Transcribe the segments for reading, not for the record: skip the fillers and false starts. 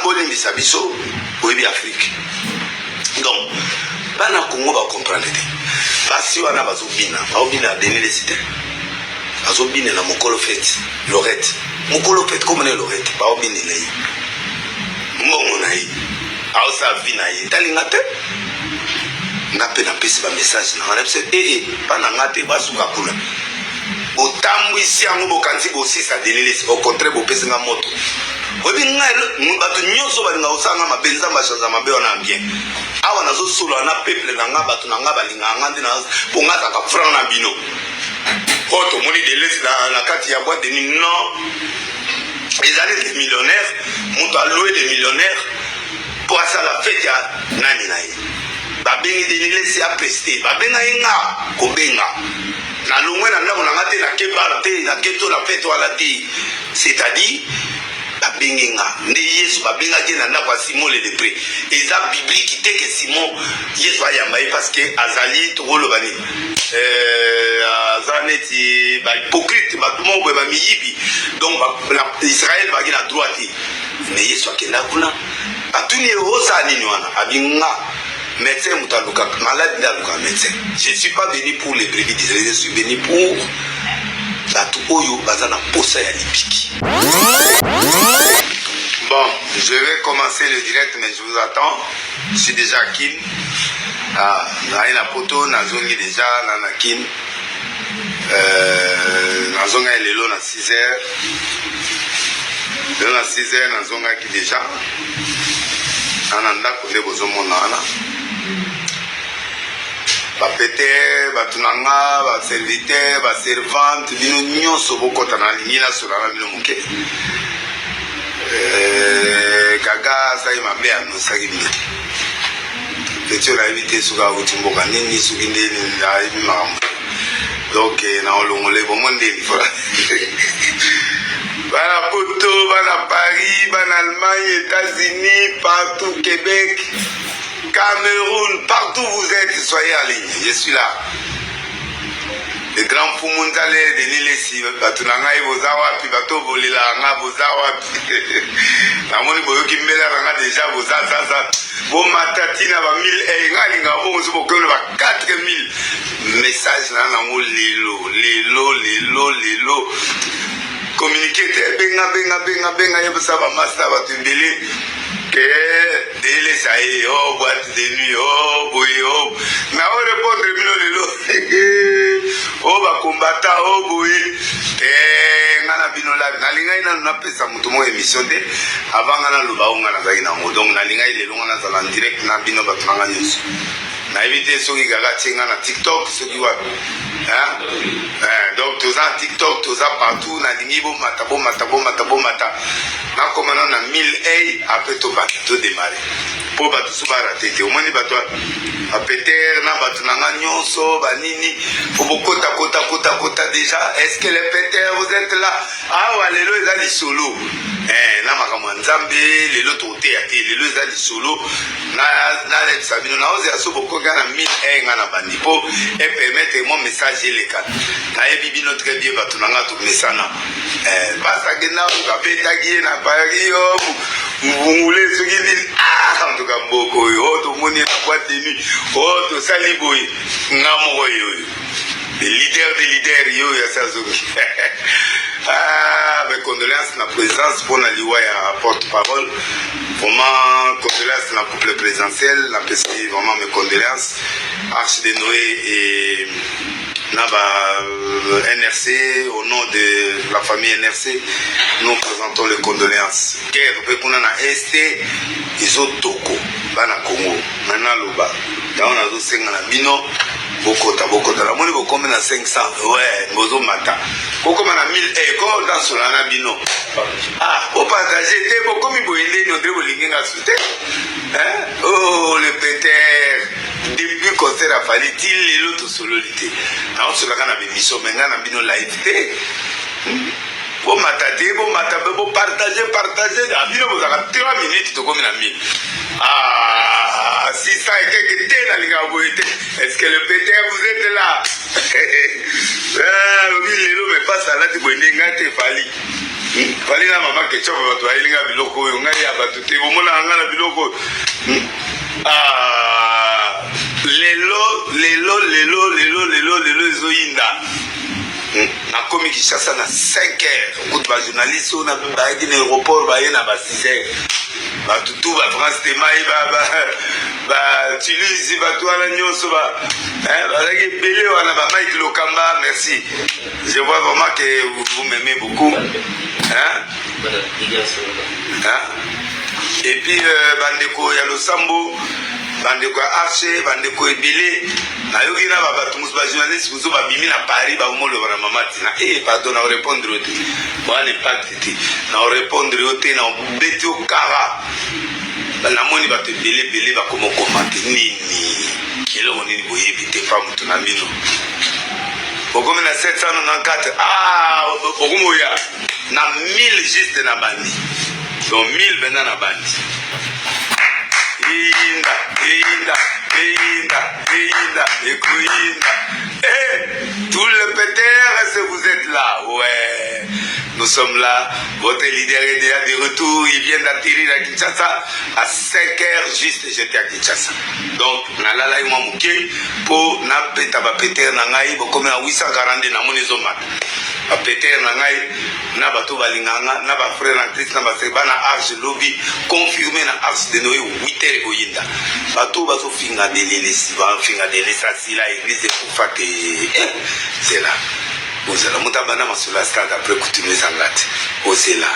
Bolimbisa biso, boyebi Afrique. Donc bana Congo bacomprendre te. Basi wana bazobina, baobina Denis Lessie te, bazobinela mokolo fete Lorette, mokolo fete komona Lorette, baobinela ye mbongo na ye, aosala vie na ye, talinga te. Nga mpe napesi bamessage na nga na biso ee bana nga te, basuka kuna. Botambwisi yango, bokanisi bosisa Denis Lessie, au contraire bopesi nga moto. Oyebi ngai, bato nyonso balingaka kosala nga mabe, Nzambe achange mabe wana ya bien. Awa nazosolola na peuple na nga, bato na nga balingaka nga nde mpo nga azalaka franc na bino. Oyo tomoni Denis na kati ya boîte de nuit, non, ezali des millionnaires. Moto aloue des millionnaires mpo asala fete ya nani na ye. Babengi Denis Lessie aprester, babenga ye, nga kobenga nalongwe na ndako na nga te, nakebala te, naketo na fete wana te. C'est-à-dire babengi nga nde Yesu babengaki ye na ndako ya Simon le lépreux. Eza biblique te ke Simon, Yesu ayamba ye parce que azali, tokoloba nini, aza neti bahypocrite, bato moko boye bamiyibi. Donc na Israel baki na droit te. Mais Yesu akenda kuna, batuni ye: "Osala nini wana?" Abi: "Nga médecin, moto alukaka malade nde alukaka médecin. Je suis pas venu pour les brebis d'Israël, je suis venu pour bato oyo baza na posa ya libiki." Bon, je vais commencer le direct, mais je vous attends. Je suis déjà à Kin. Ah, naye na poto, nazongi déjà na Kin. Nazongaki lelo na 6 heures, lelo na 6 heures nazongaki déjà na ndako. Nde bozomona wana bapete, bato na nga, baserviteur, baservante, bino nyonso bokɔta. Nalingi nasola na bino moke. Gaga asali mabe, anosaki bino te. Petit oyo nayebi te soki awuti mboka nini, soki nde nayebi makambo. Donc na olongola bongo ndeni. Bana poto, bana Paris, bana Allemagne, États-Unis, partout, Québec, Cameroun, partout vous êtes, soyez en ligne, je suis là, le grand Fumu Nzale Denis Lessie. Bato na ngai boza wapi? Bato bolelaka nga boza wapi? Namoni boyoki mbela na nga déjà, boza zaza, bomata ntina ba 1000. Nga alingaka bongo so bokende ba 4000 message na nango lelo, lelo, lelo, lelo. Communiqué te, benga, benga, benga, benga, yebisa bamasta, bato ebele ke delesa ye o boîte de nuit o boye o na o répondre bino lelo o bakombata o boye te. Nga na bino labi, nalingai nanu napesa moto moko émission te avant nga naloba o nga nazalaki nango. Donc nalingai lelo nga nazala en direct na bino, bato na nga nyonso. Nayebi te soki kaka tie nga na TikTok, soki wapi. Donc toza na TikTok, toza partout. Nalingi bomata, bomata, bomata, bomata. Nakoma nano na 1000 a après tobanda, todémarre mpo bato so barate te. Omoni bato bapeter na bato na nga nyonso banini po bokota kota kota kota déjà. Est ce que les peter, vous êtes là? Awa lelo eza lisolo na makambo ya Nzambe. Lelo toteya te, lelo eza lisolo. Nalebisa bino, naozela so bokoki na 1000 e nga na bandi mpo epermettre mo message eleka. Nayebi bino très bien, bato na nga, tomesana. Basakenda babetaki ye na Paris yo mbungule soki nini. Ah, en tout cas mboka oyo oyo tomoni na boîte de nuit oyo tosali boye. Nga moko oyo oyo, le leader de leader yo oyo asi azongi. Ah, mes condoléances na présidence mpona liwa ya porte parole. Vraiment condoléances na couple présidentiel. Napesi vraiment mes condoléances, Arche de Noé et na ba NRC. Au nom de la famille NRC, nous présentons les condoléances. Guerre mpe kuna na Est ezotoko. Bana Congo, na naloba yango, nazosenga na bino bokota, bokota. Namoni bokomi na 500, ouais, bozomata, bokoma na 1000. Ko dansola na bino. Ah, bopartage te, bokomi boye ndeni ondre bolingi nga su te. Oh, le peter, depuis concert afali ti lelo tosololi te. Naosolaka na bémission, me ngai na bino live te. Bomata te, bomata mpe bopartage, partage. Bino bozalaka 3 minutes, tokomi na 1000. Ah, 600 ekeke te, nalingaka boye te. Est ce que le peter, vous êtes là? Lobi lelo me pasi alati boye nde ngai te. Fali Fali na mama ketchup bato bayeli nga biloko oyo ngai ya bato te bomonaka nga na biloko oyo. Ah, lelo lelo lelo lelo lelo lelo ezoyinda. Nakomi Kinshasa na 5 heures kutu bajournaliste oyo bayaki na aéroport baye na ba 6 heures bato tu ba France Temai ba Tuluzi bato wana nyonso bazalaki ebele wana ba Mike Lokamba. Merci, je vois vraiment que vous m'aimez beaucoup, hein? Hein? Et puis bandeko ya losambo, bandeko ya arche, bandeko ebele nayoki na babato mosusu, bajournaliste mosusu babimi na Paris, bakomoloba na mama Tina. E pardon, na orépondre yo te wana, impact te, na orépondre yo te, na obeti yo kara. Namoni bato ebele ebele bakoma okomante nini, eloko nini boyebi te fa moto na bino. Bokomi na 794. Ah, bokomi oya na 1000 juste na bandi, donc 1000 mpenza na bandi. Eyinda, eyinda, eyinda, eyinda, ekoyinda. Eh, tout le peut-être vous êtes là. Ouais, nous sommes là. Votre leader est déjà de retour. Il vient d'atterrir à Kinshasa à 5 heures juste. J'étais à Kinshasa, donc nalalaki mwa moke mpo nabeta bapetere na ngai. Bokomi na 842, namoni ezomata. Bapetere na ngai na bato balingaka nga na bafrère na Christ na basere bana arche, lobi confirmé na Arche de Noé, 8 heures ekoyinda. Bato bazofinga Denis Lessie, bafinga Denis asila, église ekufa te. Zela, ozela moto abanda masolo ya stade après coutume ezanga te. Ozela,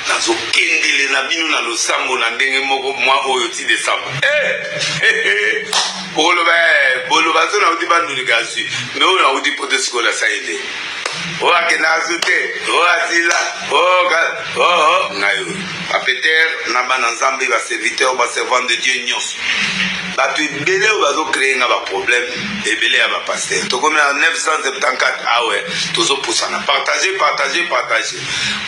nazokendele na bino na losambo na ndenge moko mwa oyo ti décembre. Boloba, boloba so nauti bandulika azwi me oyo nauti poto sikoyo nasali nde oyo akenda azwi te, oyo asila ngai oyo. Bapeter na bana Nzambe, baserviteur, baservant de Dieu nyonso, bato ebele oyo bazocréer nga baproblème ebele ya bapaster. Tokomi na 974 awe, tozopusana. Partage, partage, partage.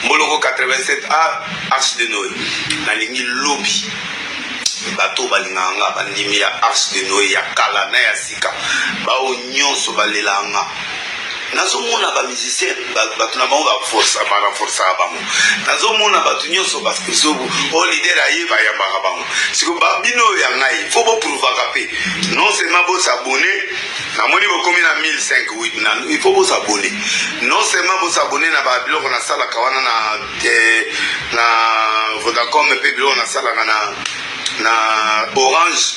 Mboloko 87 a Arche de Noé. Nalingi lobi bato balingaka nga, bandimi ya Arche de Noé ya kala na ya sika, bao nyonso balelaka nga. Nazomona bamusicien, bato na bango barenforçaka bango. Nazomona bato nyonso oyo leader aye, bayambaka bango. Siko bino oyo ya ngai, faut boprouvaka mpe. Non seulement bos'abonner, namoni bokomi na 1005, oui, il faut bos'abonner. Non seulement bos'abonner na babiloko nasalaka wana na Vodacom, mpe biloko nasalaka na Orange,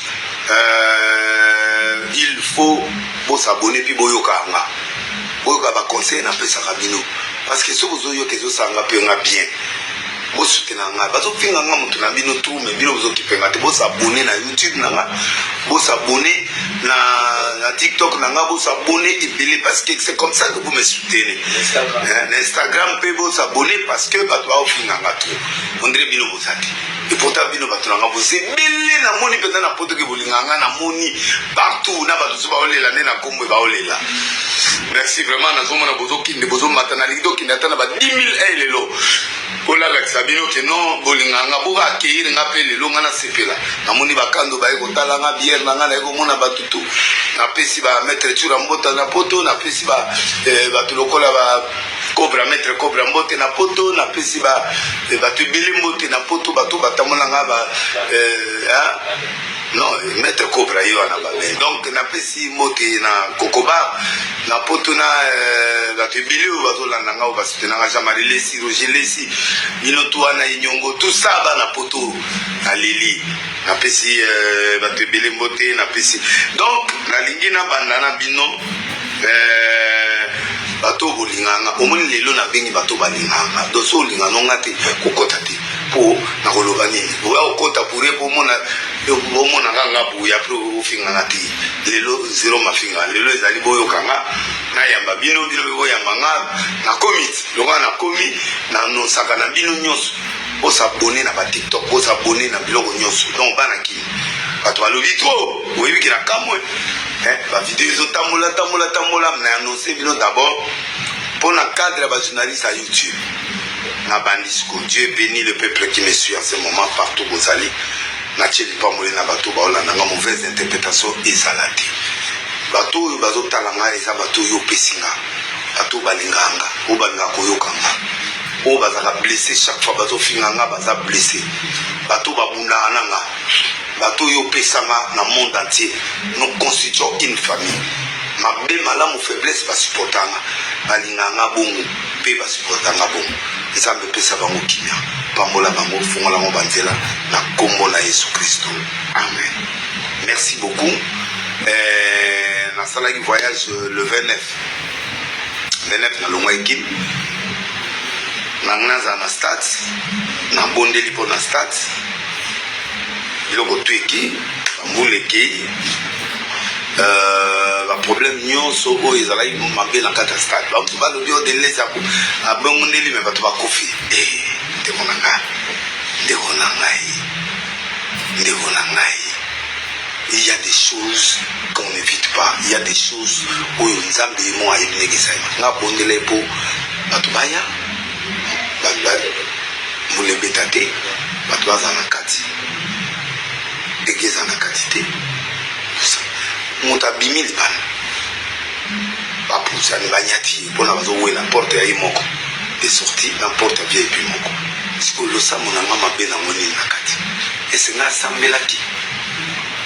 il faut bos'abonner mpi boyoka yanga, boyoka baconseil napesaka bino, parce que soki ozoyoka ezosanga mpe nga bien. Bosutena nga, bazofinga nga moto na bino tout, mais bino bozokipenga te. Bos'abonner na YouTube na nga, bos'abonner na TikTok na nga, bos'abonner ebele, parce que c'est comme ça que vous me soutenez. Na Instagram mpe bos'abonner, parce que bato baofinga nga trop, on dirait bino boza te. Et pourtant bino bato na nga boza ebele. Namoni mpenza na poto ke bolinga nga, namoni partout na bato so baolela nde na kombo baolela. Merci vraiment. Nazomona bozokende, bozomata. Nalingi tokende ata na ba 10 000 lelo. Olalakisa bino ke non, bolinga nga, boka accueillir nga mpe lelo nga nasepela. Namoni bakando baye kotala nga biere na nga, naye komona bato tu. Napesi bamaître Tura mbota na poto, napesi bato lokola ba Cobra, maître Cobra mbote na poto, napesi bato ebele mbote na poto, bato batambola nga ba non, maître Cobra ye wana babe. Donc napesi mbote na Kokoba na poto na bato ebele oyo bazolanda nga, oyo basoutenanga, Jean Marie Lesi, Roger Lesi, bino tu wana, Enyongo, tout ça, bana poto naleli. Napesi bato ebele mbote. Napesi, donc nalingi nabanda na bino, bato oyo bolinganga. Omoni lelo nabengi bato balinganga. Donc so olinga nonga te, kokɔta te, mpo nakoloba nini? Oya kokɔta pour mpo omona, bomonaka nga boye, après ofinganga te. Lelo zero mafinga, lelo ezali boyokanga, nayamba bino, bino mpe boyamba nga. Nakomi ti lokola nakomi, nanosaka na bino nyonso, bos'abonner na baTikTok, bos'abonner na biloko nyonso. Donc bana kini, bato balobi trop, oyebiki na kamwe, bavideo ezotambola, tambola, tambola. Na annonce bino d'abord mpo na cadre ya bajournaliste ya YouTube. Na bandi siko. Dieu bénit le peuple qui me suit en ce moment partout bozali. Natie lipamboli na bato baolanda nga. Mauvaise interprétation ezala te. Bato oyo bazotala nga eza bato oyo opesi nga, bato oyo balingaka nga, oyo balingaka koyoka nga. Oyo bazalaka blesse chaque fois bazofinga nga, baza blesse. Bato babundaka na nga, bato oyo opesa nga na monde entier, nous constituons une famille. Mabe, malamu, faiblesse, basupporta nga, balinga nga bongo mpe basupporta nga bongo. Nzambe, epesa bango kimia, pambola bango, fungola bango banzela na nkombo na Yesu Kristo, amen. Merci beaucoup. Nasalaki voyage le 29, 29 nalongwa équipe nanga, nazala na stade, nabondeli mpo na stade, biloko tu eki, bambula ekei, baproblème nyonso oyo ezalaki mabe na kati ya stade. Bamoto balobi o Denis abongondeli, me bato bakufi. Ndeko na ngai, ndeko na ngai, ndeko na ngai, il y a des choses qu'on n'évite pas. Il y a des choses oyo Nzambe ye mo ayebi ndenge esalema. Nga bondela ye mpo bato baya, mbula ebeta te, bato bazala na kati, ndenge eza na kati te. Moto abimi libanda, bapusani, banyati ye mpona bazowela porte ya ye moko de sortie na porte ya VIP moko. Sikoyo losambo na nga, mabe nango nini na kati? Esenga asambelaki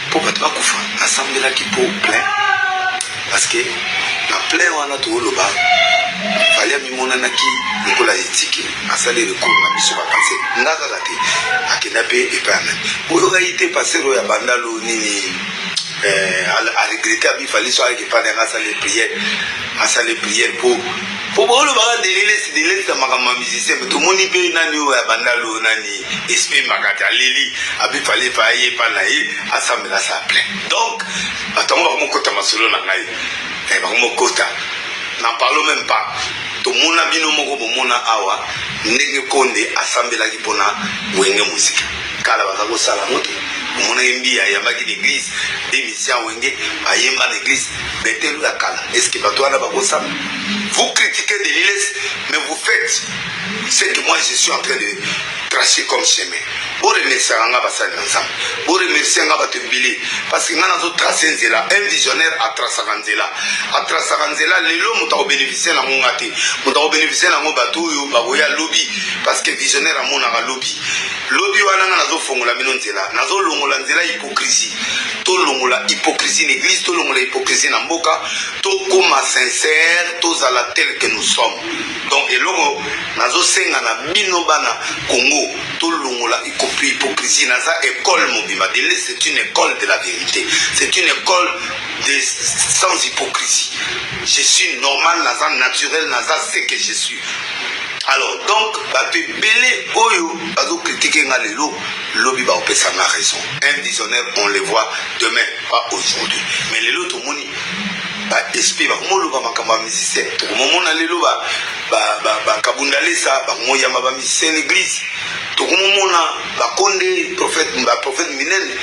mpo bato bakufa? Asambelaki mpo plein, parce que na plein wana tooloba Fally amimonanaki lokola etiki, asali recours na biso bapase. Nga kaka te, akenda mpe epai ya nani, boyokaki te, pasteur oyo ya Bandalo nini, aregretter, abi Fally so ayaki epai na yanga, asali prière, asali prière mpo boolobaka Denis Lessie na makambo ya musicien. Me tomoni mpe nani oyo ya Bandalo nani, esprit makati, aleli, abi Fally epai aye epai na ye, asambela, asala plein. Donc bato yango bakomokota masolo na ngai, bakomokota, n'en parlons même pas. Tomona bino moko, bomona awa ndenge Konde asambelaki mpona Wenge Mosika. Kala baza kosala yango te. Omonaki Mbiya ayambaki na église d'émission Wenge, bayemba na église betelo ya kala. Est ce que bato wana bakosamba? Vous critiquez Denis Lessie, mais vous faites ce que moi je suis en train de tracer comme chemin. Boremerciaka nga, basali na Nzambe, boremercie nga bato ebele, parce que nga nazotrace nzela. Un visionnaire atrasaka nzela, atrasaka nzela. Lelo moto akobénéficie nango nga te, moto akobénéficie nango bato oyo bakoya lobi, parce que visionnaire amonaka lobi. Lobi wana nga nazofongola bino nzela, nazolongola nzela hypocrisie. Tolongola hypocrisie na église, tolongola hypocrisie na mboka, tokóma sincère, tozala tel que nous sommes. Donc eloko nazosenga na bino bana Congo, tolongola hypocrisie. Naza école mobimba dele, c'est une école de la vérité, c'est une école de sans hypocrisie. Je suis normal, naza naturel, naza ce que je suis. Alors donc bato ebele oyo bazocritiquer nga lelo, lobi bakopesa nga raison. Un visionnaire, on le voit demain, pas aujourd'hui. Mais lelo tomoni baesprit bakomoloba makambo ya musicien, tokomomona lelo bakabundalesa bakomoyamba bamusicien na église, tokomomona bakonde prophète, baprophète minene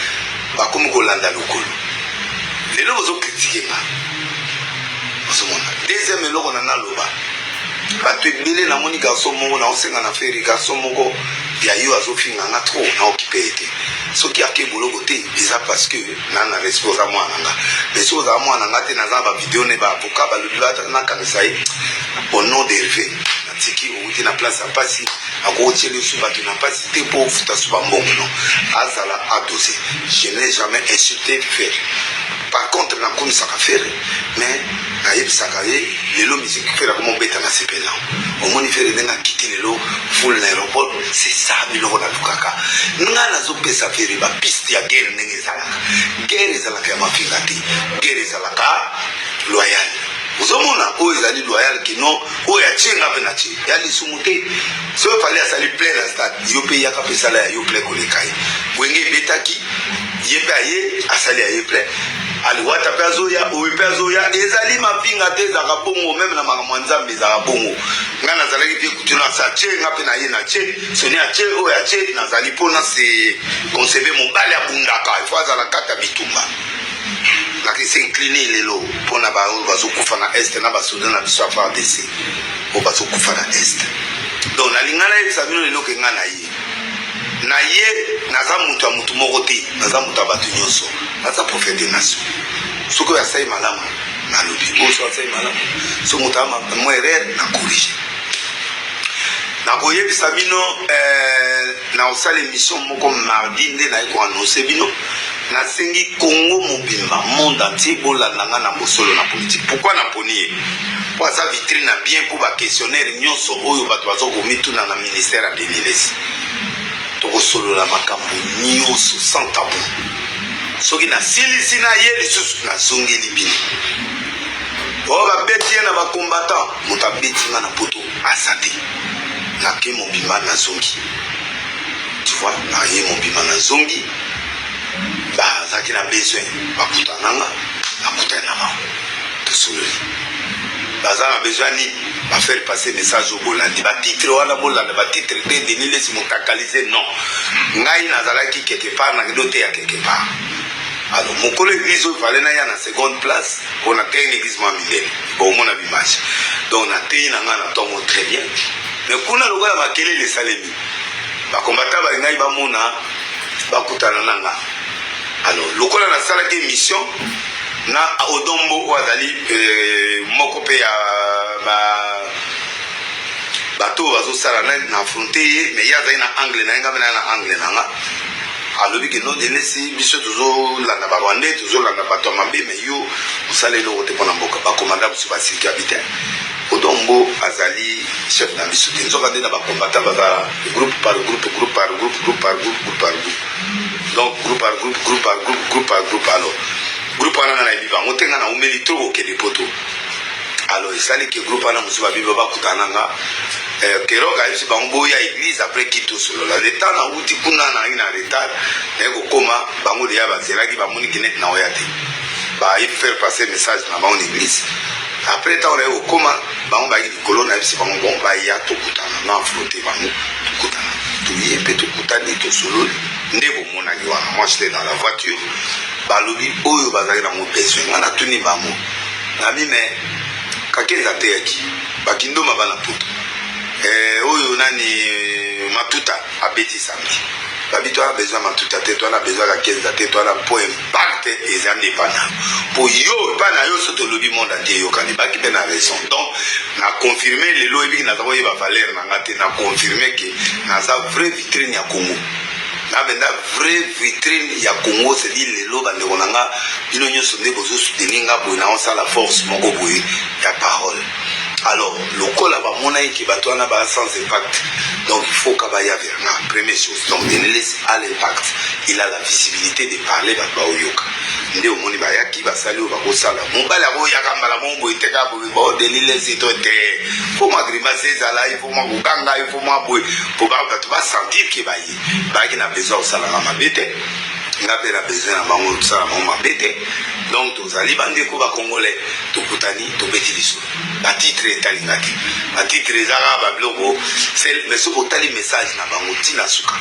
bakomi kolanda lokolo. Lelo bozocritiquer nga, ozomona. Deuxième eloko na naloba, bato ebele namoni, garçon moko naosenga na Ferre, garçon moko ya yo azofinga nga trop, naokipe ye te. Soki ake boloko te, eza parce que na respect, oza mwana nga. Mais soki ozala mwana nga te, naza na bavideo ne, baavocat balobi nakanisa ye au nom d'Hervé. Natiki outi na place ya mpasi, akokotiela yo so bato na mpasi te mpo ofuta so bambongo. No, azala adosé. Je n'ai jamais insulté Ferre. Par contre nakomisaka Ferre, mais nayebisaka ye lelo musique Ferre akomobeta na sepela. Omoni Ferre ndenge akiti lelo foule na aéroport, c'est ça biloko nalukaka. Nga nazopesa Ferre bapiste ya guerre ndenge ezalaka. Guerre ezalaka ya mafinga te, guerre ezalaka loyal. Ozomona oyo ezali loyal kino oyo atie nga mpe na tie ya lisumu te. Soki Fally asali plein na stade, yo mpe yaka mpe esala ya yo plein koleka ye. Wenge ebetaki, ye mpe aye asali ya ye plein. Aliwata mpe azoya, oyo mpe azoya. Ezali mafinga te, ezalaka bongo. Même na makambo ya Nzambe ezalaka bongo. Ngai nazalaki mpe kutuna asa tie, nga mpe na ye na tie soni atie oyo atie. Nazali mpona se concebe. Mobali abundaka, ifo azala kati ya bitumba. Nakisi incline lelo mpona baoyo bazokufa na Est, na basoda na biso ya FARDC oyo bazokufa na Est. Donc nalinga nayebisa bino lelo ke ngai na ye, na ye naza moto ya motu moko te, naza moto ya bato nyonso, naza prophète de nation. Soki oyo asali malamu, nalobi oyo so asali malamu. So moto mwa erreur, na corrige. Nakoyebisa bino eh, nakosala émission moko mardi nde naye koannonce bino. Nasengi Congo mobimba, monde entier, bolanda nga na bosolo na politique. Pourquoi naponi ye? Mpo aza vitrine na bien mpo baquestionnaire nyonso oyo bato baza komituna na ministère ya Denis Lessie. Tokosolola makambo nyonso sans tabou. Soki nasilisi na ye lisusu, nazongeli bino. Oyo babeti ye na bacombattant, moto abeti nga na poto aza te. Nake mobimba, nazongi, tu vois, naye mobimba, nazongi. Bazalaki na besoin bakutana nga, nakutani na bango, tosololi. Baza na besoin nini? Bafaire passer message oyo bolandi batitre wana, bolanda batitre te. Denis Lessie motakalise, non. Ngai nazalaki quelque part, nakende oteya quelque part. Alors mokolo église oyo fale naya na seconde place mpo nateyi na église mwa minene, bomona bimage. Donc nateyi na ngai na ntongo, très bien, mais kuna lokola makelele esalemi, bakombata balingai bamona, bakutana na nga. Alors lokola nasalaki émission na Odombo oyo azali moko mpe ya bato oyo bazosala na affronte ye, mais ye azali na angle na ye, nga mpe naye na angle na nga. Alobi ke non, Denis, biso tozolanda Barwandais, tozolanda bato ya mabe, mais yo osala eloko te mpona mboka. Bakomanda mosusu basiliki abi te, Odombo azali chef na biso te. Nzoka nde na bakombata baza groupe par groupe, groupe par groupe, groupe par groupe, groupe par groupe, donc groupe par groupe, groupe par groupe, groupe par groupe. Alors groupe wana nga nayebi bango te, nga naumeli trop kokende poto. Alors esali ke groupe wana mosusu babiba bakutana na nga. Kerok ayebisi bango boya église après ki tosolola. Le temps nauti kuna, nayaki na retard, naye kokóma, bango deya bazelaki, bamoniki neti naoya te, baye faire passer message na bango na église. Après ntango naye kokóma, bango bayaki likolo. Nayebisi bango bon, baya tokutana na affronte bango, tokutana, toye mpe tokutani, tosololi nde bomonaki wana. Moi, j'étais dans la voiture. Balobi oyo bazalaki nango besoin, nga natuni bango nabi, mais Kakenza ateyaki bakindoma bana poto, oyo nani matuta abeti samedi, babi toana besoin matuta te, toana besoin Kakenza te, toana mpo impact eza nde epa na mpo yo, epa na yo. So tolobi monde entier eyokani, baki mpe na raison. Donc na confirme lelo, oyebiki naza koyeba valeur na nga te. Na confirme ke naza vraie vitrine ya Congo, nabenda vraie vitrine ya Congo. C'est-à-dire lelo bandeko na nga, bino nyonso nde bozosoutenir nga boye, naosala force moko boye ya parole. Alors lokola bamonaki ke bato wana baa sans impact, donc il faut ka baya vers nga. Première chose, donc Denis a l'impact, il a la visibilité de parler, bato baoyoka. Nde omoni bayaki, basali oyo bakosala. Mobali akoyaka mbala moko boye te, kaka boye bao Denis Lessie to te. Faut mwa grimace ezala, il faut mwa kokanga, il faut mwa boye po bato basentir ke baye. Bayaki na besoin kosalanga mabe te, nga mpe na besoin na bango kosala bango mabe te. Donc tozali bandeko bacongolais, tokutani, tobeti lisolo. Batitre etalinga te, batitre eza kaka babiloko, mais soki otali message na bango ntina suka,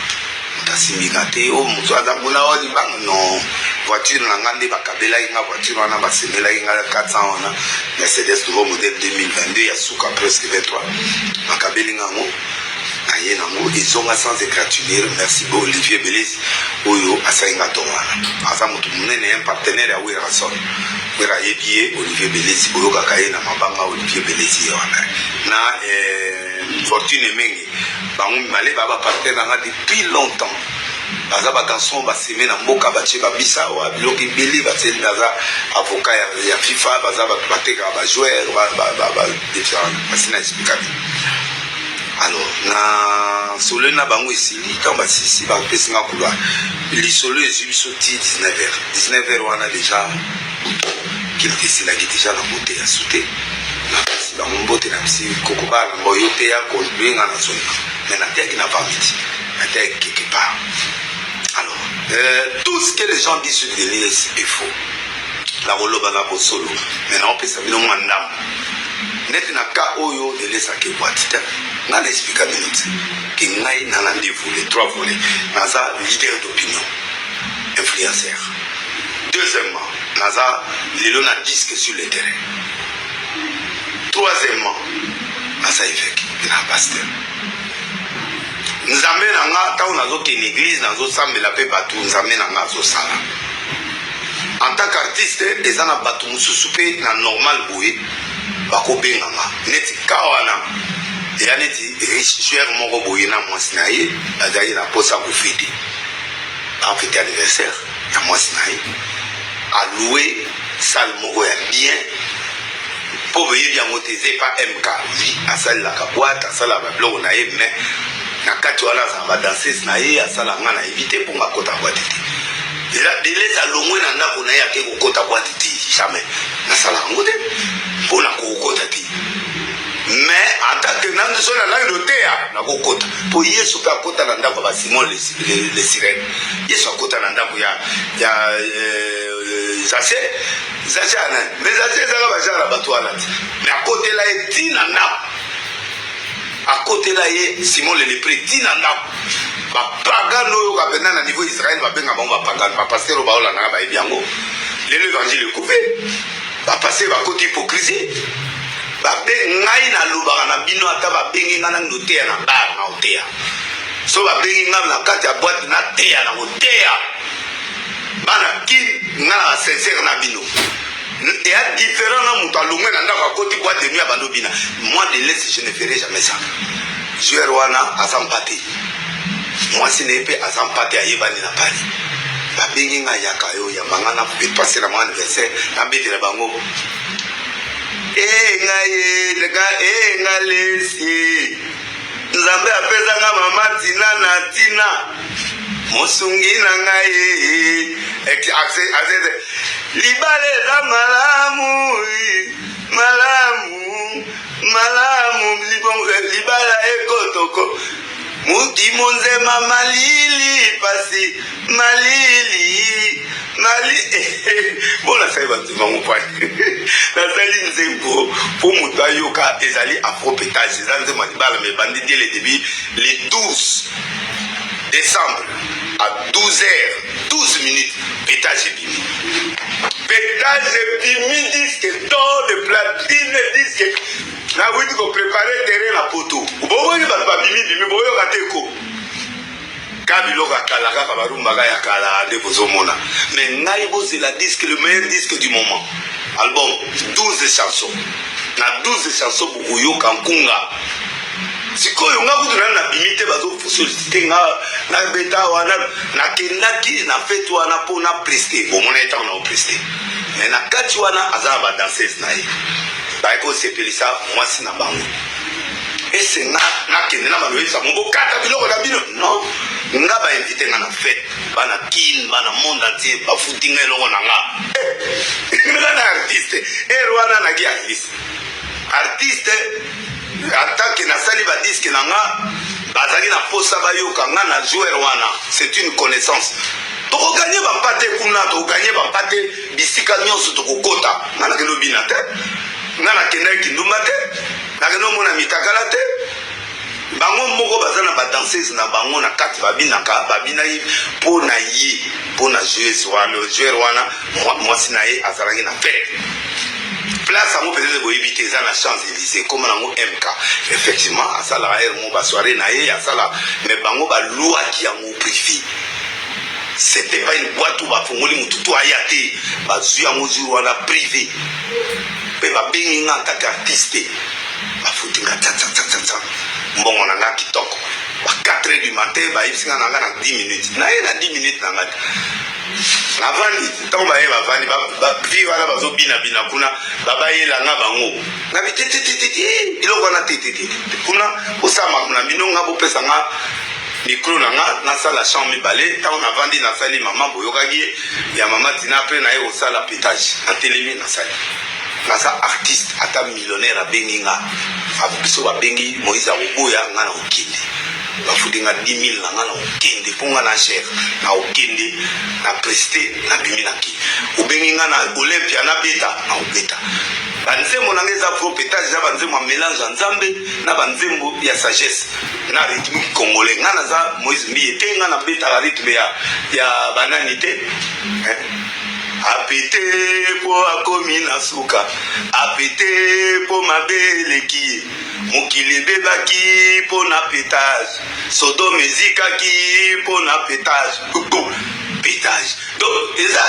moto asimbika te. Oyo moto aza kuna oyo libanga, non. Voiture na nga nde bakabelaki nga, voiture wana basemelaki nga 400 wana, Mercedes nouveau modèle 2022 ya suka, presque 23. Bakabeli nga yango, naye nango ezonga sans égratignure. Merci bo Olivier Belesi oyo asali nga ntongo wana. Aza moto monene, un partenaire ya Werrason. Wera ayebi ye, Olivier Belesi, boyokaka ye na mabanga. Olivier Belesi ye wana na Fortune Emenge, bango mibale baa bapartenaire na nga depuis longtemps. Baza bagarçon baseme na mboka, batie babisa awa biloko ebele, baseli. Baza avocat ya FIFA, baza bato batekaka bajoueur, basi na expliquaki. Alors na solo na bango esili, ntango basisi bapesi nga couloir, lisolo ezwi biso ti 19 heures. 19 heures wana déjà kilte esilaki déjà na bote ya su te. Napesi bango mbote na bisi koko bana mbo yo te ya kobenga na zonga, mais nateyaki na avant midi, nateyaki quelque part. Alors tout ce que les gens disent sur Denis est faux. Nakoloba na bosolo, mais naopesa bino mwa ndambo. Neti na ka oyo Denis akebwati te, nga na explika bino te ke ngai na deux volets, trois volets. Naza leader d'opinion, influenceur. Deuxièmement, naza lelo na disque sur le terrain. Troisièmement, naza évêque mpe na pasteur. Nzambe na nga, ntango nazokende église, nazosambela mpe bato, Nzambe na nga azosala. En tant qu'artiste, eza na bato mosusu mpe na normal boye bakobenganga neti ka wana. Eya neti riche joueur moko boye na mwasi na ye bazalaki na mposa kofete, bafete anniversaire ya mwasi na ye, aloue salle moko ya bien mpo boyebi yango te, eza epa MK. Oui, asalelaka boîte, asalaka babiloko na ye, mais na kati wana azala badanseuse na ye, asala. Nga nayebi te mpo nga akota boîte te. Eza delese alongwe na ndako na ye, ake kokota boîte te, jamais nasala yango te mpo na kokota te. Mais en tant que nanu so nalangi loteya, nakokota, mpo Yesu mpe akota na ndako ya basimon le Sirene. Yesu akota na ndako ya Zase. Zase anani? Mais Zase ezaka bagenre ya bato wana te, mais akotela ye ntina ndako, akotela ye Simon le lépreux ntina ndako. Bapagano oyo mpenza na niveau Israel babenga bango bapagano, bapasteur oyo baolandaka bayebi yango. Lelo évangile ekufe, bapasteur bakoti hypocrisie. Babe ngai nalobaka na bino, ata babengi ngai nangi oteya na bar, na oteya. So babengi ngai na kati ya boîte, nateya, na koteya. Bana Kin, ngai na basincère na bino, eya différent na moto alongwe na ndako, akoti boîte de nuit, abandi obina. Moi de l'Est, je ne ferai jamais ça. Joueur wana aza mpate, mwasi na ye mpe aza mpate, ayebani na Paris. Babengi ngai, yaka yo yamba ngai na passe na mwa anniversaire, nabetela bango. E ngai e nga lesi, Nzambe apesanga mama Tina na ntina mosungi na ngai. Libala eza malamu, malamu, malamu, libala ekotoko mokimo nzema malili pasi malili mali. Bo nasali banzembo yango kwani nasali nzembo mpo moto ayoka. Ezali afropétage, eza nzembo ya libala, mais ebandi dès le début, le 12 décembre à 12 heures 12 minutes, pétage ebimi, pétage ebimi, disque d'or de platine, disque nawuti kopréparer terrain na poto. Bomoni bato babimi bimi, boyoka te ko ka biloko ya kala, kaka barumbaka ya kala nde bozomona. Mais ngai bozela disque, le meilleur disque du moment, album 12 chansons. Na 12 chansons bokoyoka nkunga. Sikoyo nga kutu nani nabimi te, bazosollicite nga nabeta wana. Nakendaki na fete wana mpo na prester. Bomona ye ntango na oprester, mais na kati wana aza na badanseuse na ye, baye kosepelisa mwasi na bango. Ese nga nakende na baloyebisa mo bokata biloko na bino? Non, nga bainvite nga na fete, bana Kin, bana monde entier, bafuti nga eloko na nga. Nga na artiste ere wana naki artiste, artiste atake nasali badisque na nga, bazali na posa bayoka nga na joueur wana. C'est une connaissance. Tokoganye bampate kuna, tokoganye bampate bisika nyonso tokokota. Nga nakende obina te, nga nakendaki kindumba te, nakende omona mitakala te. Bango moko baza na badanseuse na bango na kati, babinaka, babinaki mpo na ye, mpo na joueuse wana, joueur wana mwasi na ye azalaki na fete. Place yango peut-être boyebi te, eza na Champs Élysées, ekoma nango MK. Effectivement asalaka heure mo basoirée na ye asala, mais bango baluaki yango privé. C'était pas une boîte où bafongoli motu to aya te. Bazwi yango jour wana privé mpe babengi nga en tant qu'artiste, bafuti nga tsatsatsatsa mbongo na nga kitoko. Ba 4 heures du matin bayebisi nga na nga na 10 minutes na ye, na 10 minutes na nga te. Navandi, ntango baye bavandi bavi wana bazobinabina kuna, babayelanga bango nabi tetetete biloko wana tetete kuna, bosala makambo na bino, nga bopesa nga micro na nga nasala chant mibale. Ntango navandi nasali mama, boyokaki ye ya mama Tina. Apres naye kosala pétage, natelemi nasali. Naza artiste, ata millionnaire abengi nga, biso babengi Moïse akoboya nga na kokende. Bafuti nga 10 000 na nga na kokende, mpo nga na cher na kokende na prester, nabimi na ki. Obengi nga na Olympia nabeta, na kobeta. Banzembo na nga eza pro pétage, eza banzembo ya mélange ya Nzambe na banzembo ya sagesse na rythmique congolais. Nga naza Moïse Mbiye te, nga nabetaka rythme ya banani te, eh? Apete mpo akomi na suka, apete mpo mabe eleki ye. Mokili ebebaki mpo na pétage, Sodome ezikaki mpo na pétage. Pétage. Donc eza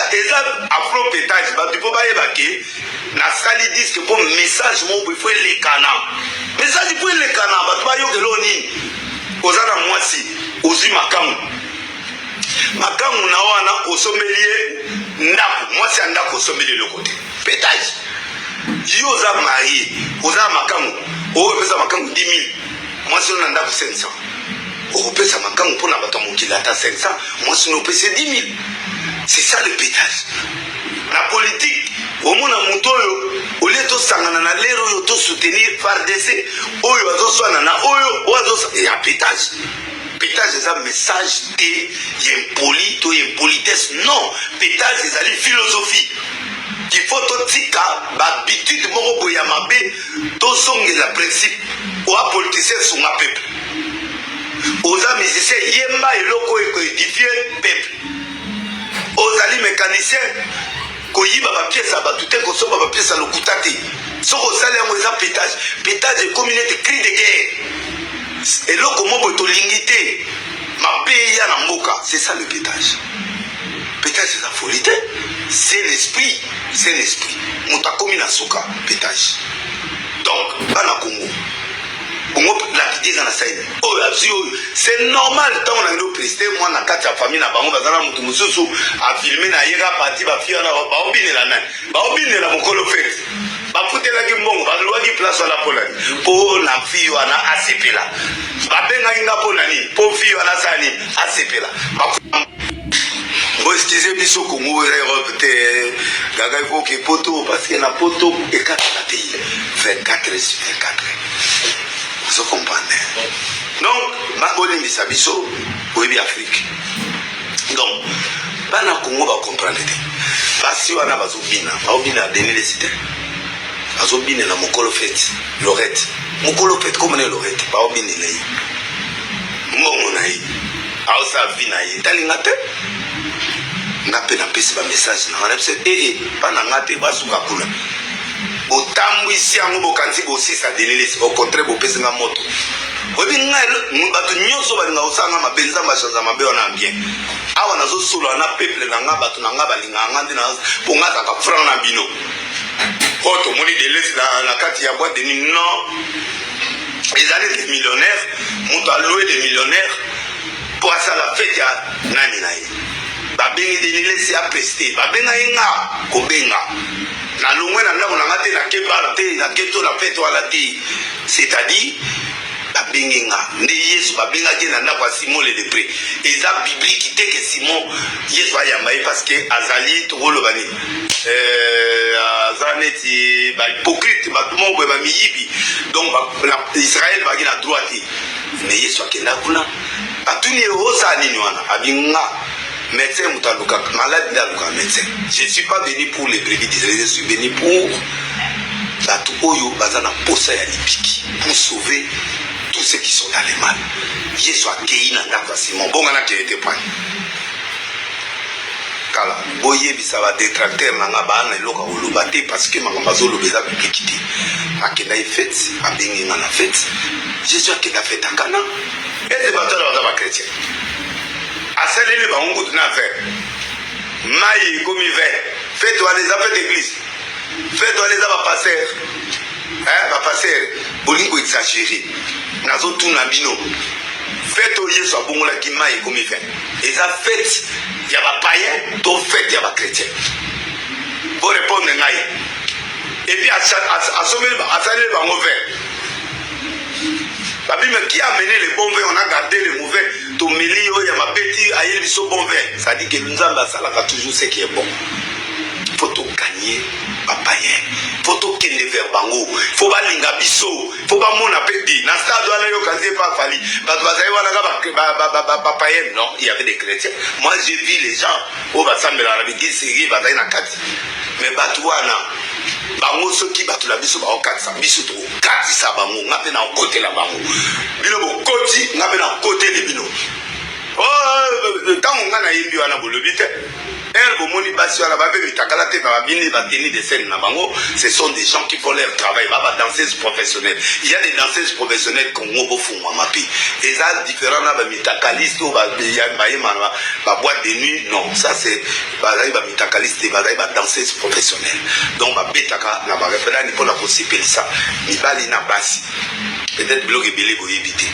afro pétage. Bato mpo bayeba ke nasali disque mpo message moko boye fo elekana, message mpo elekana, bato bayokela. Oyo nini? Oza na mwasi, ozwi makangu, makangu na wana osombeli ye ndako, mwasi ya ndako osombeli eloko te, pétage. Yo oza marié, oza na makangu, okopesa makangu 10 000, mwasi no na ndako 500. Okopesa makangu mpona bato ya mokili ata 500, mwasi no opesi 10 000. C'est ça le pétage. Na politique, omona moto oyo olie tosangana na lere oyo tosoutenir FARDC, oyo azoswana na oyo, oyo ya pétage. Pétage eza message te ya impoli to ya impolitesse, non. Pétage ezali philosophie. Il faut totika bahabitude moko boye ya mabe, tozongela principe. Oa politicien, sunga peuple. Oza musicien, yemba eloko oyo ekoédifie peuple. Ozali mécanicien, koyiba bapièces ya bato te, kosomba bapièces ya lokuta te. Soki osali yango, eza pétage. Pétage ekomi neti cri de guerre, eloko mo boye tolingi te mabe eya na mboka. C'est ça le pétage. Pétage eza folie te, c'est l'esprit, c'est l'esprit. Moto akomi na suka, pétage. Donc bana Congo, bongo lapide eza na saine oyo azwi oyo, c'est normal. Ntango nangi opreste mwana na kati ya famille na bango, baza na motu mosusu afilme na ye ka parti. Bafille wana baobinela nani? Baobinela mokolo fête. Bafutelaki mbongo, balwaki place wana mpo nani? Mpo na fille wana asepela. Babengaki nga mpo na nini? Mpo fille wana asala nini? Asepela. Bo excuse biso, Kongo eza Europe te. Kaka il faut ke poto, parce que na poto ekataka te 24 sur 24. Ozo comprendre? Donc bolimbisa biso, oyebi Afrique. Donc bana Kongo bacomprendre te. Basi wana bazobina, baobina Denis Lessie te, bazobinela mokolo fête, Lorette, mokolo fête komona Lorette, baobinela ye mbongo na ye, aosala vie na ye, talinga te. Nga mpe napesi bamessage na nga na biso ee mpa na nga te, basuka kuna. Botambwisi yango, bokanisi bosisa Denis Lessie, au contraire bopesi nga moto. Oyebi ngai, bato nyonso balingaka kosala nga mabe, Nzambe achange mabe wana bien. Awa nazosolola na peuple na nga, bato na nga balingaka nga nde mpo nga azalaka franc na bino. Oyo tomoni Denis na kati ya boîte de nuit, non, ezali des millionnaires. Moto aloue des millionnaires mpo asala fête ya nani na ye. Babengi Denis Lessie apreste, babenga ye, nga kobenga nalongwe na ndako na nga te, nakebala te, naketo na fête wana te. C'est-à-dire babengi nga nde Yesu babengaki ye na ndako ya Simon le lépreux. Eza biblique te ke Simon, Yesu ayamba ye parce que azali, tokoloba nini, aza neti bahypocrite, bato moko boye bamiyibi. Donc na Israel baki na droit te. Mais Yesu akenda kuna, batuni ye: "Osala nini wana?" Abi: "Nga médecin, moto alukaka malade nde alukaka médecin. Je suis pas venu pour les brebis d'Israël, je suis venu pour bato oyo baza na posa ya libiki, pour sauver tous ceux qui sont dans le mal." Yesu akei na ndako ya Simon. Bonga nakeye te pani kala. Boyebisa badétracteur na nga baa na eloko ya koloba te, parce que makambo azoloba eza biblique te. Akenda ye fête, abengi nga na fête. Jésus akenda fête akana ete bato wana baza bachrétien, asaleli bango kutu na vin, mai ekomi vin. Fête wana eza fête église? Fête wana eza bapasteur, bapasteur bolingi koexagérer. Nazotuna bino, fête oyo Yesu abongolaki mai ekomi vin, eza fête ya bapayen to fête ya bachrétien? Borépondre ngai. Et puis asomeli, asaleli bango vin. Babi: "Mais qui a amené le bon vin? On a gardé le mauvais." Tomeli oyo ya mabeti, ayeli biso bon vin. C'est-à-dire que Nzambe asalaka toujours ce qui est bon. Faut togagner bapayen, faut tokende vers bango, faut balinga biso, faut bamona mpe di na stade wana. Yokanzi epa afali, bato bazali wana ka bapayen? Non, il y avait des chrétiens. Moi, j'ai vu les gens oyo basambelaka na l'église série, bazali na kati. Mais bato wana, bango soki bato na biso baokatisa biso, tokokatisa bango. Nga mpe nakokotela bango, bino bokoti, nga mpe nakoteli bino. Ntango nga nayembi wana, bolobi te. Heure bomoni basi wana babe mitakala te na babini ba tenue de scène na bango, ce sont des gens qui font leur travail, ba ba danseuses professionnelles. Il y a des danseuses professionnelles Congo bofungwama mpe eza différent na ba mitakaliste oyo bayema na ba boîte de nuit. Non, ça c'est bazali ba mitakaliste te, bazali ba danseuses professionnelles. Donc babetaka na ba referani mpona kosepelisa mibali na basi. Peut-être biloko ebele boyebi te.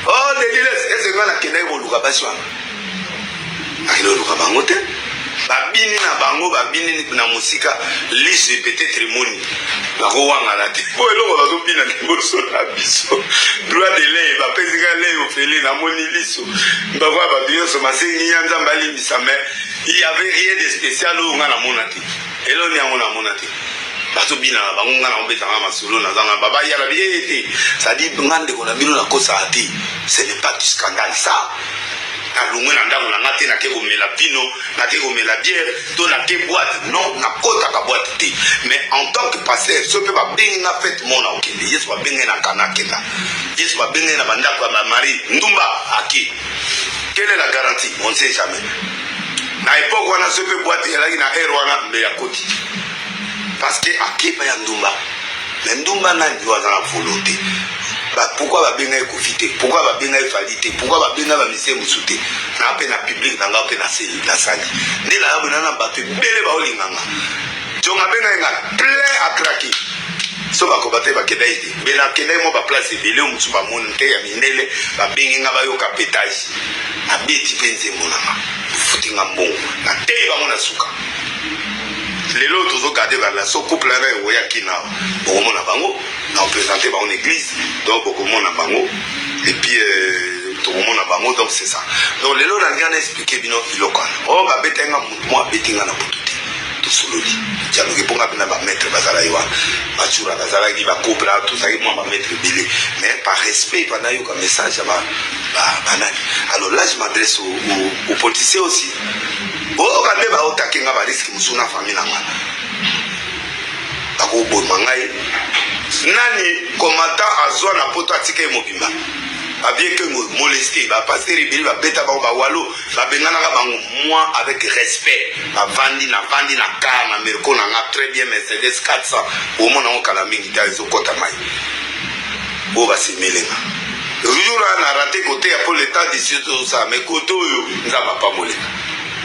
Oh, Deliles, ese nga nakendaki koluka basi wana, akende koluka bango te. Babini na bango, babini na mosika, liso peut-être emoni, nakowangana te mpo eloko bazobina liboso na biso. Droit de l'œil, bapesi nga l'œil ofele, namoni liso bakoya bato nyonso masengi ya Nzambe alimbisa, mais il y avait rien de spécial oyo nga namona te. Eloni yango namona te. Bazobina na bango, nga naobetanga masolo, nazanga babayala bi ee te. C'est-à-dire nga ndeko na bino nakosaka te, ce n'est pas du scandale ça. Nalongwe na ndako na nga te, nake komela vino, nake komela bière to nake boîte. Non, nakotaka boîte te. Mais en tant que pasteur, so mpe babengi nga fête mona okende. Yesu babengi na Kana, akenda. Yesu babengi na bandako ya bamari ndumba, aki. Quelle est la garantie? On ne sait jamais. Na époque wana, so mpe boîte ezalaki na heure wana, mbe ya koti, parce que akeba ya ndumba. Mais ndumba nani oyo aza na volonté? Pourquoi babengai Kofi te? Pourquoi babengai Fally te? Pourquoi babengai bamisie mosusu te? Na mpe na public na nga mpe nasali nde nayabona na bato ebele baolinganga. Jonga abengai nga plein à craquer. So bakoba te, bakendaki te, mbe nakendaki mwa baplace ebele oyo mosusu bamoni te ya mindele. Babengi nga bayoka pétage, nabeti mpe nzembo nanga, futi nga mbongo, nateyi bango na suka. Lelo tozogarde barelation. Couple wana ekoyaki na bokomona bango na oprésente bango na église, donc bokomona bango et puis tokomona bango. Donc c'est ça. Donc lelo nalingi na explique bino biloko wana oyo babeta nga. Motu mo abeti nga na butu te, tosololi, dialogue, mponga mpe na bamaître bazalaki wana, bacura bazalaki, bacouple tozalaki mwa bamaître ebele. Mais par respect banayoka message ya banani. Alors là, je m'adresse aux politiciens aussi. Oyoka nde baotake nga barisque mosusu na famille na nga, bakoboma ngai. Nani komata azwa na poto, atika ye mobimba, bavie kengo moleste, bapasteur ebele babeta bango, bawalo babenganaka bango. Moi, avec respect, bavandi, navandi na car na merco na nga très bien, Mercedes 400, omona yango kala mingi te, ezokɔta mai oyo basemelenga. Jour wana na rate koteya mpo le temps d'ici tozosala, mais kote oyo Nzambe apambolenga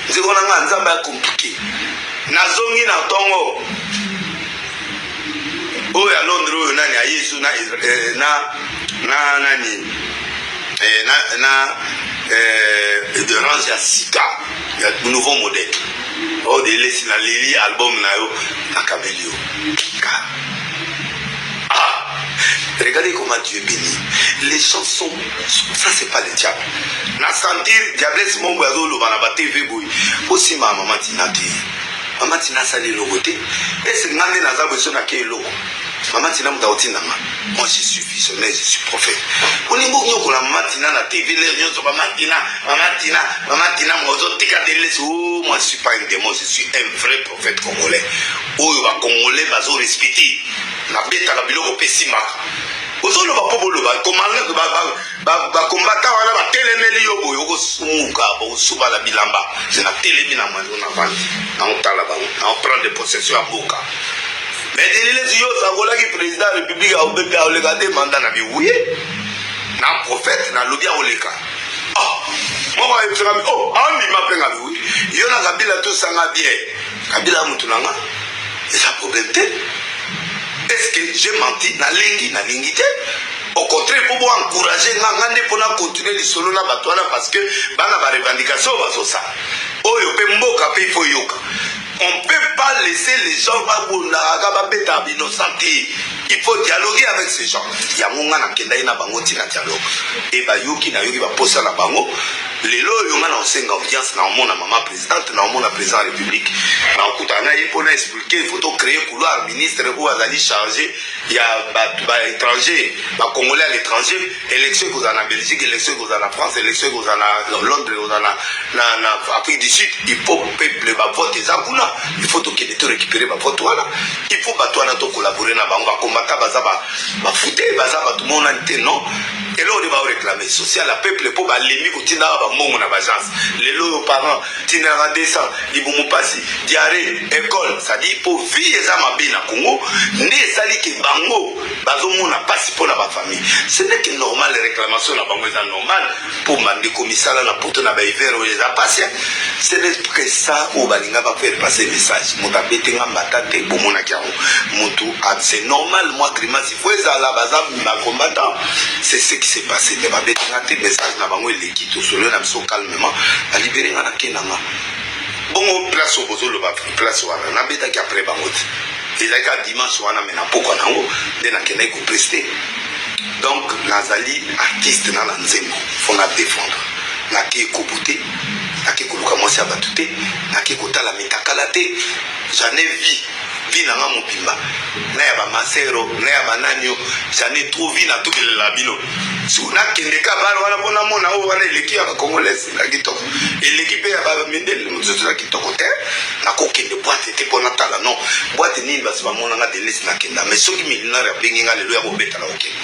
nzeko na nga. Nzambe ya compliqué. Nazongi na ntongo oyo ya Londres oyo nani ayesu na, na nani, na de range ya sika ya nouveau modèle oyo delesi na leli album na yo, nakabeli yo ka. Ah, regardez comment Dieu bénit les chansons. Ça, c'est pas le diable. Na sentir diablesse mombo azoloba na batv boye: osimba mama Tina te, mama Tina asali eloko te. Ese nga nde naza boye, so nake eloko, mama Tina moto akotindanga. Moi, je suis visionnaire, je suis prophète. Olingi onyokola mama Tina na TV lere nyonso, mama Tina, mama Tina, mama Tina, ozotika delesi. Oh, moi, je suis pas un démon, je suis un vrai prophète congolais oyo bacongolais bazorespecte. Nabetaka biloko mpe esimbaka. Ozoloba mpo boloba bakombata wana batelemeli yo boye, okosumuka, bokosuba na bilamba. Se natelemi na mwanzo, navandi, naotala bango, naoprendre possession ya mboka. Mais delilesi, yo osakolaki président ya république aobepe aoleka te mandat na biwuye na prophète nalobi aoleka. Ah, moko ayebisaka mi, oh, aondima mpe nga biwuye. Yo na Kabila tosanga bien, Kabila ya motu na nga, eza problème te. Est-ce que j'ai menti? Nalingi, nalingi te. Au contraire, mpo bo encourage nga, nga nde mpona continuer lisolo na bato wana, parce que bana barevendication oyo bazosala oyo mpe mboka mpe il faut yoka. On peut pas laisser les gens babundaka, babeta bainnocent te. Il faut dialoguer avec ces gens. Yango nga nakendaki na bango ntina dialogue e bayoki, nayoki baposa na bango. Lelo oyo nga na osenga audience, na omona mama présidente, na omona président ya république, na okutana na ye mpona expliquer. Il faut tocréer couloir. Ministre oyo azali chargé ya bato baétranger, bacongolais à l'étranger, élection ekozala na Belgique, élection ekozala na France, élection ekozala na Londres, ekozala na Afrique du Sud. Il faut peuple bavote eza kuna, il faut tokende to récupérer bavote wana. Il faut bato wana tocollabore na bango. Bakombata baza bafute, baza bato monani te. Non. Eloko nde baoreklame social ya peuple mpo balembi kotindaka bambongo na baagence. Lelo oyo parent tindaka 200, libumu mpasi, diarrhée, école, c'est-à-dire mpo vie eza mabe na Congo, nde esali ke bango bazomona mpasi mpo na bafamille. Ce n'est que normal, réclamation na bango eza normal mpo bandeko misala na poto na bahiver oyo eza mpasi. Ce n'est que ça oyo balinga bafaire passer message. Moto abeti nga mbata te, bomonaki yango motu, c'est normal. Moi grimace il faut ezala, baza bacombattant. C'est ce qui s'est passé, mais babeti nga te. Message na bango eleki, tosolo na biso calmement, balibere nga, nakenda nga bongo. Place oyo bozoloba, place wana nabetaki après bango te, ezalaki ka dimanche wana, me na pokwa nango nde nakendaki koprester. Donc nazali artiste na na nzembo, faut na défendre. Nake ekobu te, nake koluka mwasi ya bato te, nake kotala mitakala te. J'en ai vu vie na nga mobimba, na ya bamasero, na ya banani oyo, j'en ai trop vu. Natubelela bino, nakende ka bale wana mpo namona oyo wana eleki ya bacongolais na kitoko, eleki mpe ya bamindele mosusu na kitoko te. Nakokende boîte te mpo natala non boîte nini basi bamonanga delesi nakenda. Mais soki millionnaire abengi nga lelo ya kobeta, na kokende.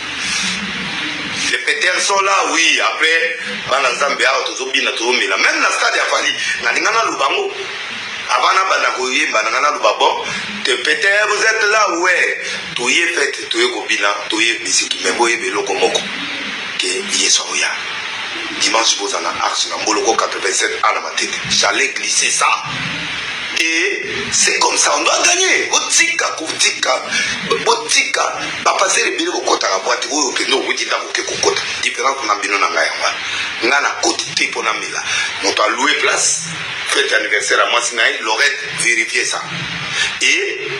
Les péters sont là, oui. Après bana Nzambe awa tozobina, tozomela, même na stade ya Fally. Nalinga naloba ngo avant nabanda koyemba, nanga naloba: bon te, peut-être vous êtes là, ouais, toye fête, toye kobina, toye misiki. Mais boyeba eloko moko ke Yesu akoya dimanche, boza na arche na Mboloko 87 a na Matete. J'allais glisser ça et c'est comme ça on doit gagner. Botika kotika, botika bapasteur ebele kokɔtaka boîte oyo okende, okuti ndako oke kokɔta. Différence na bino na ngai yango wana. Ngai nakoti te mpo namela. Moto aloue place, fête anniversaire ya mwasi na ye Lorette, vérifier ça. Et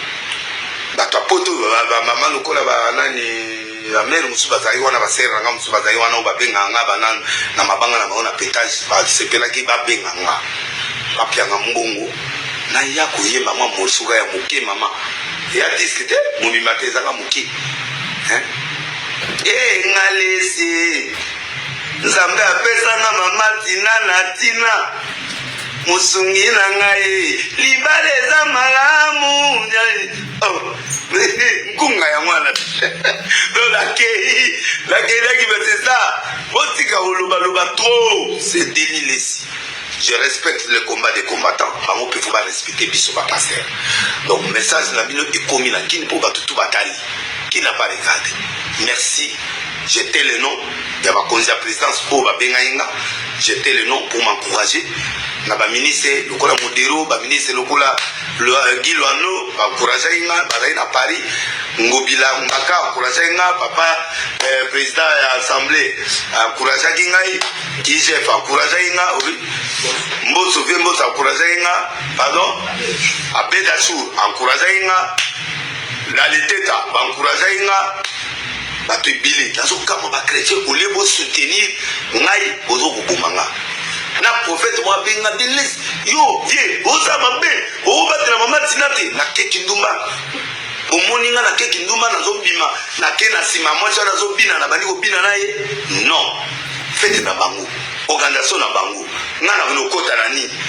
bato ya poto, bamama lokola banani, bamere mosusu bazalaki wana, basere na nga mosusu bazalaki wana, oyo babengaka nga bana na mabanga na bango na pétage, basepelaki babenga nga, bapianga mbongo naya koyemba mwa morsuka ya moke. Mama ya disque te, mobimba te, ezaka moke. E ngalesi, Nzambe apesanga mama tina na tina, mosungi na ngai, libala eza malamu. Oh, nkunga yango wana. Donc nakei, nakendaki, mais c'est ça. Botika kolobaloba trop. C'est Denis Lesi. Je respecte le combat des combattants, bango mpe faut barespecte biso bapasteur. Donc message na bino ekomi na kini mpo bato tu batali qui n'a pas regardé. Merci. J'étais le nom ya bakonzi ya présidence oyo babengai nga, j'étais le nom pour m'encourager na baministre lokola Modero, baministre lokola Guy Loando, baencourageaki nga, bazali na Paris. Ngobila Mbaka encourageaki nga, papa président ya assemblée encourageaki ngai, IGF encourageaki nga, Mboso, vie Mboso encourageaki nga, pardon, Abedasur encourageaki nga, na Liteta baencourageaki nga. Bato ebele nazokama, bachrétien, olie bosoutenir ngai, bozokoboma nga. Na prophète mo abenga Deles: yo vie oza mabe, okobatela mama ntina te. Nakeki ndumba, omoni nga nakeki ndumba, nazobima, nake na nsima mwasi wana azobina, na bandi kobina na ye. Non, fête na bango, organisation na bango, nga na lokota na nini,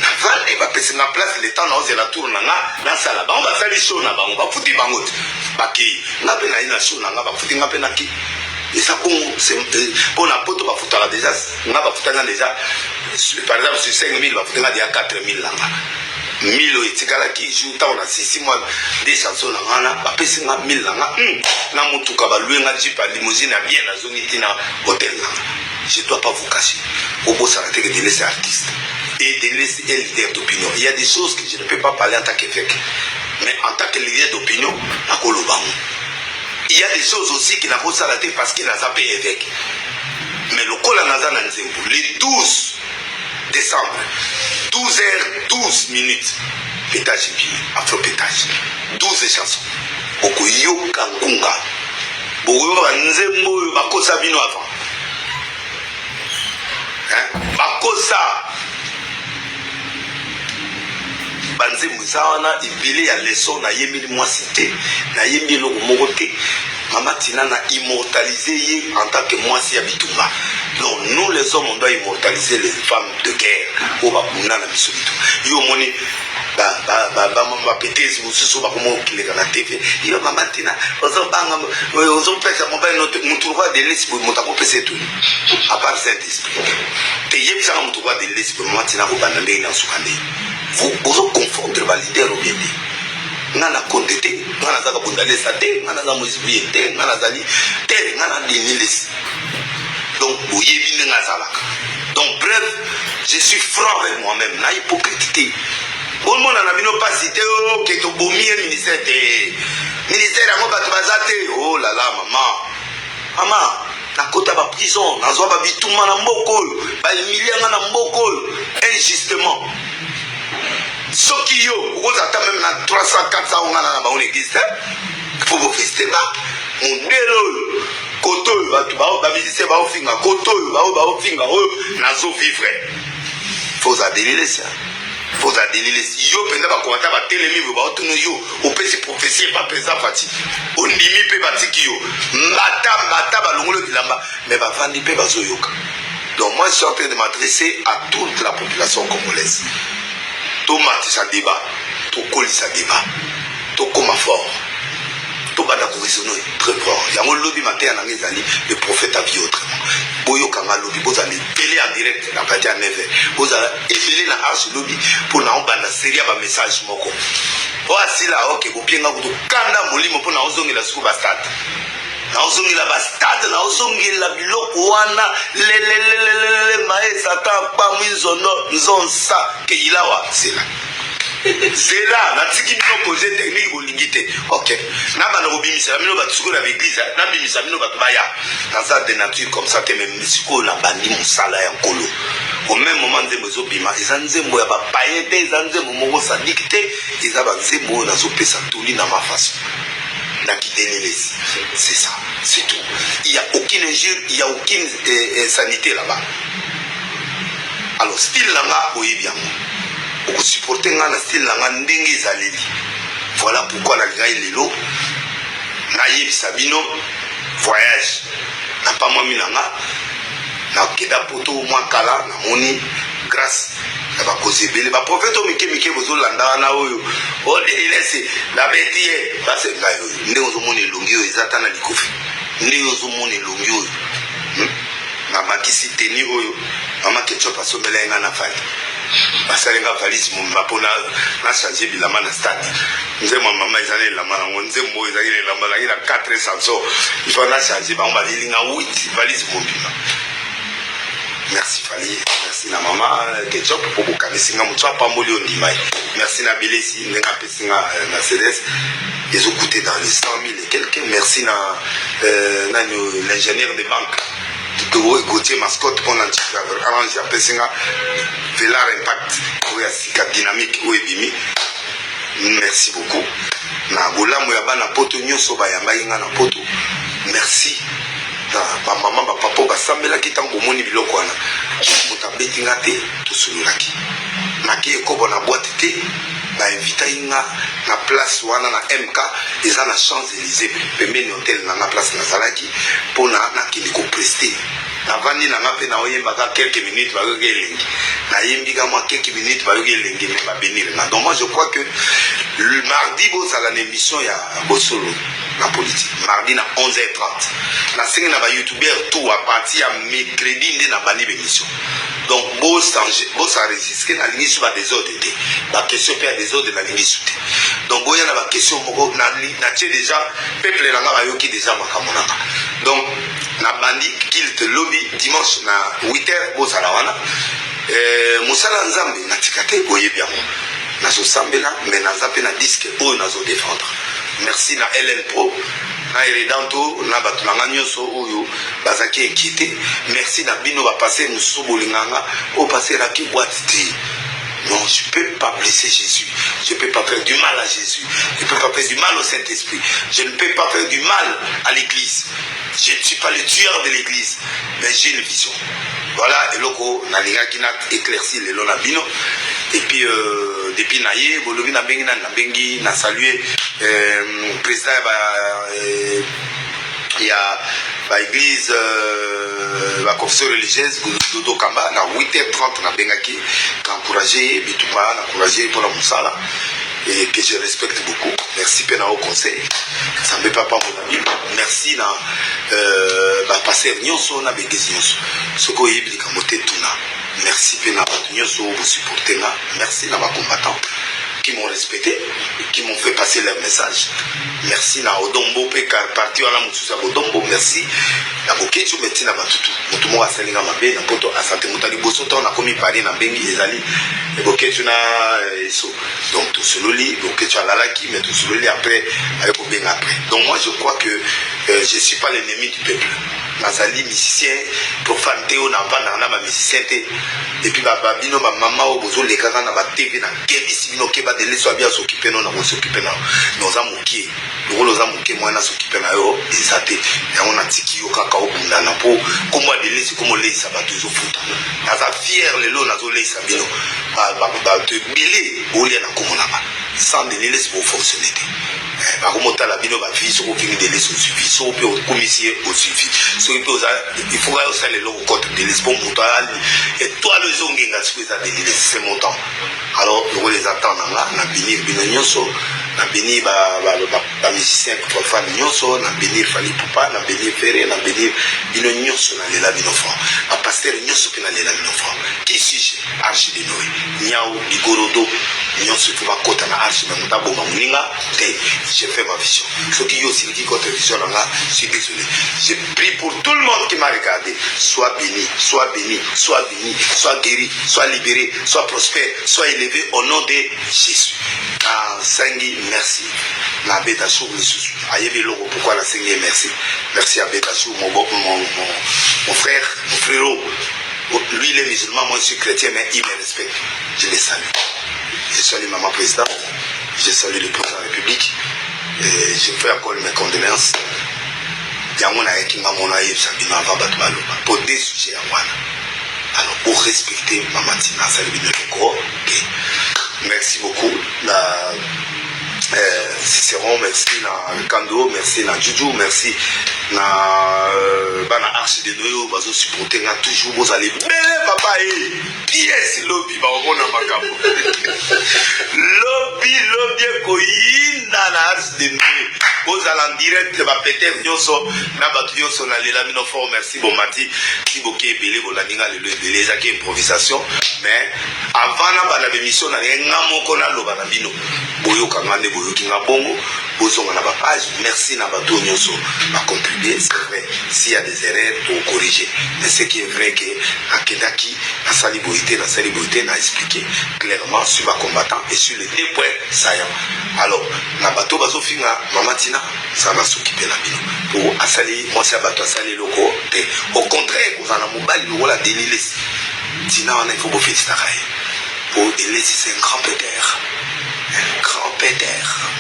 navandi, bapesi nga place, le temps naozela tour na nga nasala. Bango basali show na bango, bafuti bango te, bakei. Nga mpe naye na show na nga, bafuti nga mpe nake. Eza bongo mpo na poto bafutaka déjà. Nga bafutanga déjà, par exemple sur 5000, bafutanga déjà 4000 na nga. 1000 oyo etikalaki, jour ntango na sisi mwa de chanson na nga na bapesi nga 1000 na nga na motuka, balue nga jeep ya limousine ya bien, nazongi ntina hotel na nga. Je dois pas vous cacher, obosana te que Denis est artiste et Denis est leader d'opinion. Il y a des choses que je ne peux pas parler en tant qu'évêque, mais en tant que leader d'opinion nakoloba ngo. Il y a des choses aussi qui nakosala te parce que naza mpe évêque. Mais lokola naza na nzembo, le 12 décembre, 12 heures 12 minutes, pétage ebimi, afro pétage, 12 chansons. Bokoyoka nkunga, bokoyoka banzembo oyo bakosa bino avant, hein? Bakosa. Banzembo eza wana ebele ya leçon. Nayembeli mwasi te, nayembi eloko moko te. Mama Tina, na immortaliser ye en tant que mwasi ya bitumba. Donc nous les hommes, on doit immortaliser les femmes de guerre oyo babunda na biso bitumba. Yo omoni bapetesi mosusu bakoma okileka na TV. Yo mama Tina, ozobanga, ozopesa mobali motu lokwa Delesi boye. Moto akopesa etuni à part Saint Esprit te. Yebisaka motu lokwa Delesi boye, mama Tina akobanda ndenge na suka ndenge. Ozoconfondre baleader obien te. Nga na konte te, nga nazaka bundalesa te, nga naza Moïse Mbiye te, nga nazali te, nga na Denis Lesi. Donc boyebi ndenge azalaka. Donc bref, je suis franc avec moi-même, na hypocrite te. Bomona na bino mpasi te. Oke, tobomi ye ministère te, ministère yango bato baza te. Oh lala, mama, mama, nakota baprison, nazwa babituma na mboka oyo, bahumilia nga na mboka oyo injustement. Soki yo okozala ata même na 300, 400, ongana na bango na église te, faut bofeste nga modele oyo. Kote oyo bato bamusicien baofinga, kote oyo bao baofinga oyo nazovivre. Faut ozala Denis Lessie, faut ozala Denis Lessie. Yo mpenza, bakomata batelemi boye, baotuna yo, opesi prophétie epa mpenza Fati, ondimi mpe batiki yo mbata mbata, balongoli bilamba, mais bavandi mpe bazoyoka. Donc moi, je suis en train de m'adresser à toute la population congolaise. Tomatisa débat, tokolisa débat, tokóma fort, tobanda koraisonner très fort. Yango lobi mateya nanga ezali "Le prophète a vu autrement". Boyokanga lobi, bozala ebele en direct na kati ya 9, bozala ebele na arche lobi mpo na obanda série ya bamessage moko oyo asila. Oke, bopienga kutu kanda molimo mpo na ozongela sikoyo bastade, naozongela bastade, naozongela biloko wana lelelelelele maye satan kpamwi nzondo nzonsa keyilawa. Zela, zela, natiki bino projet technique, bolingi te. Ok, nabanda kobimisela bino bato sikoyo na baeglise, nabimisa bino bato baya. Naza de nature comme ça te, mais sikoyo nabandi mosala ya Nkolo. Au même moment, nzembo ezobima eza nzembo ya bapaye te, eza nzembo moko sadike te, eza banzembo oyo nazopesa toli na ma façon na Denis Lessie. C'est ça, c'est tout. Il n'y a aucune injure, il n'y a aucune insanité là-bas. Alors style na nga, oyebi yango, okosupporte nga na style na nga ndenge ezaleli. Voilà pourquoi nalingai lelo nayebisa bino voyage napamwami na nga. Nakenda Poto mwa kala, namoni grâce na bakozi ebele, baprofete oyo mike mike bozolanda wana. Oyo odelilesi nabeti ye base ngai oyo ndenge ozomona elongi oyo eza ata na likofi, ndenge ozomona elongi oyo, Nabakisi teni oyo mama Ketchup asombela ye nga na Fali, basali nga valise mobimba mpo nachange bilamba na stade. Nzembo ya mama eza na elamba nango, nzembo oyo ezalaki na elamba nangi na 4 sanso, il faut nachange bango, balelinga 8 valise mobimba. Merci Fali, merci na mama Ketchup mpo bokanisi nga. Moto apamboli oyo ndima ye. Merci na Belesi ndenge apesi nga Mercedes, ezocoûter dans les 100 000 et quelque. Merci na nani, l'ingénieur de banque Gautier Mascotte, mpona arrange apesi nga Velar Impact oyo ya sika, dynamique oyo ebimi. Merci beaucoup na bolamu ya bana Poto nyonso bayambaki nga na Poto. Merci na bamama, bapapa basambelaki. Ntango bomoni biloko wana, moto abeti nga te, tosololaki, nake ekobo na boîte te, bainvitaki nga na place wana na MK, eza na Champs Élysées, pembeni hotel na nga, place nazalaki mpona nakende koprester. Navandi na nga mpe naoyembaka quelques minutes, bayoki elengi. Nayembi ka mwa quelques minutes, bayoki elengi, mais babénir nga. Donc moi, je crois que le mardi bozala na émission ya Bosolo na politique, mardi na 11h30. Nasengi na bayoutubeur tout, à partir ya mercredi nde nabandi bémission. Donc bosenregistre. Nalingi su badésordre te, baquestion mpe ya désordre nalingi su te. Donc boya na baquestion moko, natie déjà peuple na nga, bayoki déjà makambo na nga. Donc nabandi culte lobi dimanche na 8 heures, bozala wana. Mosala Nzambe natika te, boyebi yango, nazosambela, mais naza mpe na disque oyo nazodéfendre. Merci na LN Pro, na Eredanto, na bato na nga nyonso oyo bazalaki inquiété. Merci na bino bapaster mosusu bolinganga oyo pasteraki boîte te. Non, je ne peux pas blesser Jésus. Je ne peux pas faire du mal à Jésus. Je ne peux pas faire du mal au Saint-Esprit. Je ne peux pas faire du mal à l'Église. Je ne suis pas le tueur de l'Église, mais j'ai une vision. Voilà, eloko nalingaki na éclaircir lelo na bino. Et puis, Depuis na ye bolobi nabengi nani, nabengi na salue président ya ba ya baéglise, baconfession religieuse, Dodo Kamba. Na 8h30 nabengaki, naencourage ye bitumba, naencourage ye mpona mosala et que je respecte beaucoup. Merci mpe na haut conseil, Nzambe mpe apambola bino. Merci na bapasteur nyonso na baeglise nyonso. Soki oyebi likambo te, tuna. Merci mpe na bato nyonso oyo bosupporte nga. Merci na bacombattant qui m'ont respecté, qui m'ont fait passer leur message. Merci na Odombo mpe parti wana mosusu ya Bodombo. Merci na Bokecu, merci na batutu. Motu moko asalinga mabe na poto asante. Moto ya liboso ntango nakomi Paris nabengi ezali Bokecu na Eso. Donc tosololi, Bokecu alalaki, mais tosololi après, aye kobenga après. Donc moi, je crois que je suis pas l'ennemi du peuple. Nazali musicien profane te oyo navandaka na bamusicien te. Et puis babino bamama oyo bozolekaka na baTV, nakebisi bino ke badeleso abi asokipe no, nakosokipe na yo. Oza mokie, lokola oza moke, mwana asokipe na yo eza te. Yango natiki yo kaka obundana mpo kombo adelesi, kombo oleisa bato ezofuta. Naza fier lelo nazoleisa bino bato ebele, bolia na kombo na nga. Sans Denis bofonctionne te. Bakomotala bino bavi. Soki ofingi Denis, ozwi. Soki mpe okumisi ye, ozwi. Soki mpe oza, il faut kaka osala eloko contre Denis mpo moto ayali étoile ezongenga. Sikoyo eza Denis, c'est mon temps. Alors lokola eza temps na nga, na bénir bino nyonso, na bénir bamusicien profane nyonso, na bénir Fally Ipupa, na bénir Ferre, na bénir bino nyonso. Nalela bino fort. Bapasteur nyonso mpe nalela bino fort. Qui suis-je? Arche de Noé, nyau ligorodo nyonso ifo bakota na arche, me moto aboma moninga te. Je fais ma vision. Soki yo osiliki contre vision na nga, suis désolé. Je prie pour tout le monde qui m'a regardé: sois béni, sois béni, sois béni, sois guéri, sois libéré, sois prospère, sois élevé au nom de Jésus. Nasengi merci na Abeta Chour lisusu, ayebi eloko pourquoi nasengi ye merci. Merci Abeta Chour, mon frère, mon frérot. Lui, il est musulman, moi je suis chrétien, mais il me respecte. Je le salue. Je salue maman présidente, je salue le président de la République et je fais encore mes condoléances. Yango nayaki nga mona ayebisa bino avant bato baloba po de sujet yango wana. Alors borespecte mama Ntina, asali bino eloko te. Merci beaucoup na Cicéron, merci na Kando, merci na Juju, merci na bana Arche de Noé oyo bazosupporte nga toujours. Bozala ebele papa e pièce. Lobi bakomona makambo. Lobi, lobi ekoyinda na Arche de Noé. Bozala en direct, bapeter nyonso na bato nyonso. Nalela bino fort. Merci. Bomati ti boke ebele, bolandi nga lelo ebele. Ezaki improvisation, mais avant na banda bémission, nalingi nga moko naloba na bino. Boyoka nga nde boyoki nga bongo, bozonga na bapage. Merci na bato nyonso bacontribue. C'est vrai, s'il y a des erreurs, tocorriger, mais ce qui est vrai que nakendaki, nasali boye te, nasali boye te, na expliqué clairement sur bacombattant et sur les deux points saillants. Alors na bato bazofinga mama Ntina, ça nasuki mpe na bino po asali mwasi ya bato, asali eloko te. Au contraire, kozala na mobali lokola Denis Lesi, ntina wana, il faut bofélicitaka ye po Elesi, c'est un grand péter, un grand péter.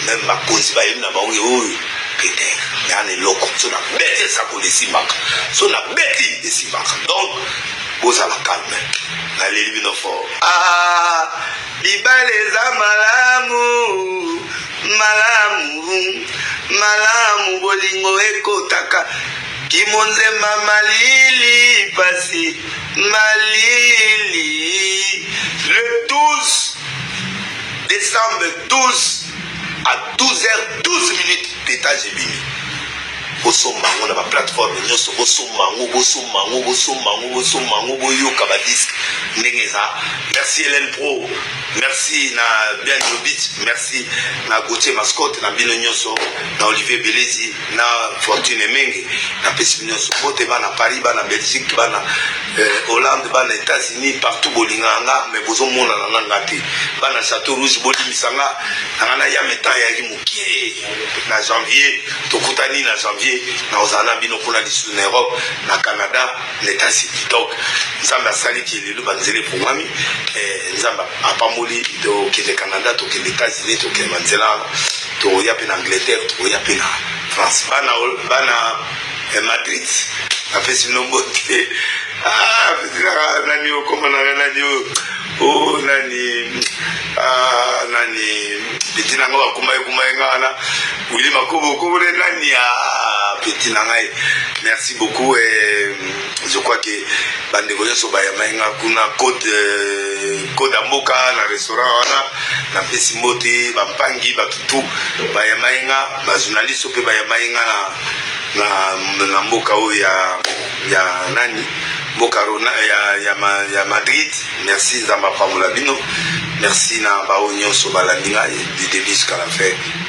Même bakonzi bayebi na bango oyo péter ya na eloko. So na beti esakoli esimbaka, so na beti esimbaka. Donc bozala calme, naleli bino fort. Ah, libala eza malamu, malamu, malamu. Bolingo ekotaka kimonzema, malili pasi malili. Le 12 décembre, 12 à 12h12 minutes, pétage ebimi. Bosomba yango na baplateforme nyonso. Bosomba yango, bosomba yango, bosomba yango, bosomba yango, boyoka badisque ndenge eza. Merci Hélène Pro, merci na Bien Jobit, merci na Gautier Mascotte, na bino nyonso, na Olivier Belezi, na Fortune Emenge. Napesi bino nyonso mbote, bana Paris, bana Belgique, bana Hollande, bana États-Unis, partout bolingaka nga mais bozomonana na nga te. Bana Château Rouge, bolimbisa nga na nga naya metan eyaki mokie. Na janvier tokutani, na janvier nakozala na bino kuna lisusu, na Europe, na Canada, na États-Unis. Donc Nzambe asaliki lelo banzela efungwami. Nzambe apamboli, tokende Canada, tokende États-Unis, tokende banzela wana, tokoya mpe na Angleterre, tokoya mpe na France. Bana, bana Madrid, napesi bino mbote. Nani okomanaka nani oyo? Nani, ah, nani, petit na ngai bakumba ekumba ye nga wana, Wili Makobo, kobone nani, ah, petit na ngai, merci beaucoup. Et je crois que bandeko nyonso bayambai nga kuna, côte côte ya mboka, na restaurant wana, napesi mbote bampangi, bato tu bayambai nga, bajournaliste mpe bayambai nga na mboka oyo ya nani, mboka rona, ya Madrid. Merci, Nzambe apambola bino. Merci na baoyo nyonso balandi ngai du début jusqu'à la fin.